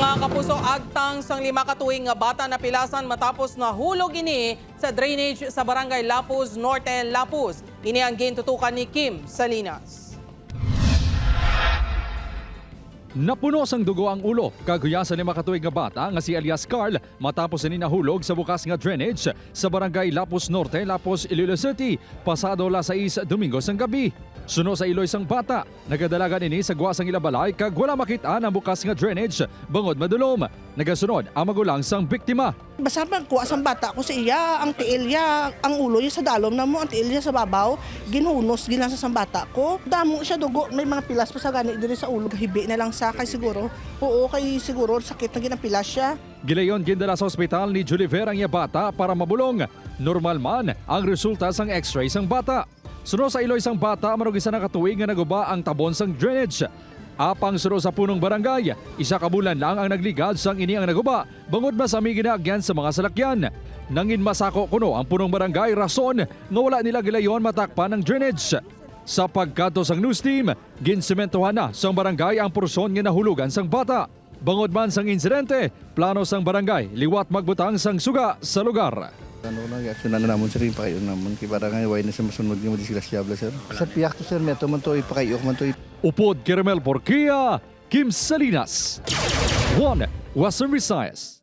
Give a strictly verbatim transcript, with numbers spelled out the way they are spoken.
Mga kapuso, agtang sang lima ka tuig nga bata napilasan matapos nahulog ini sa drainage sa Barangay Lapuz Norte, Lapuz. Ini ang gintutukan ni Kim Salinas. Napuno sang dugo ang ulo kag huya sa lima ka tuig nga bata nga si alias Carl matapos ini nahulog sa bukas nga drainage sa Barangay Lapuz Norte, Lapuz, Iloilo City, pasado las sais Domingo sang gabi. Suno sa iloy sang bata, nagadalagan ini sa gwa sang ila balay kag wala makit-an ang bukas nga drainage bangod madulom. Nagasunod ang magulang sang biktima. Basta pagkuha sang bata ko sa iya, ang tiil niya, ang ulo niya sa dalom na mo, ang tiil niya sa babaw, ginhunos gid lang sa sang bata ko. Damo siya dugo, may mga pilas pa sa gani diri sa ulo. Hibi na lang sa kay siguro. Oo, kay siguro sakit na gid ang pilas siya. Gilayon gindala sa ospital ni Juliver ang iya bata para mabulong. Normal man ang resulta sang X-ray sang bata. Suno sa iloy sang bata, marag isa na ka tuig nga naguba ang tabon sang drainage. Apang suno sa punong barangay, isa ka bulan lang ang nagligad sang ini ang naguba, bangod masami ginaagyan sa mga salakyan. Nangin masako kuno ang punong barangay, rason nga wala nila gilayon matakpan ang drainage. Sa pagkadto sang news team, ginsementohan na sang barangay ang porsyon nga nahulugan sang bata. Bangod man sang insidente, plano sang barangay liwat magbutang sang suga sa lugar. Ano na, reaksyon na namon, sir, yung pakayon namon. Kay para nga, why na siya masunod nga madisgrasyable, sir? Sa piyak to, sir, meto man to, ipakayo man to. Upod kay Romel Porquia, Kim Salinas, One Western Visayas.